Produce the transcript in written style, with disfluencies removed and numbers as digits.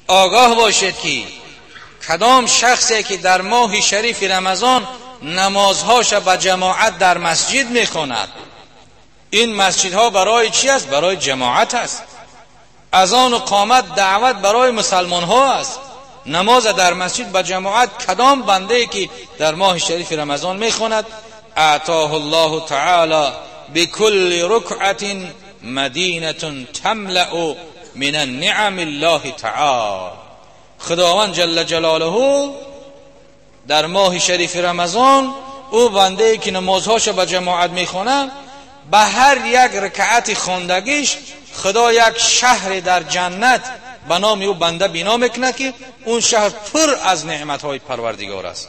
Огоҳ бошед, ки кадом шахсе ки дар моҳи шарифи Рамазон намозҳоша ба ҷамоат дар масҷид мехонад, ин масҷидҳо барои чӣ аст? Барои ҷамоат аст. Азону қомат, даъват барои мусалмонҳо аст. Намоз дар масҷид ба ҷамоат кадом бандае ки дар моҳи шарифи Рамазон мехонад, аътоҳу Аллоҳу таъоло бикулли рукъатин мадинатун тамлаъу мин ниъами Аллоҳи таъоло. Худованд ҷалла ҷалолаҳу дар моҳи шарифи Рамазон ӯ бандае ки намозҳоша ба ҷамоат мехонад, ба ҳар як ракъати хондагиш Худо як шаҳре дар ҷаннат ба номи ӯ банда бино мекунад, ки он шаҳр пур аз неъматҳои Парвардигор аст.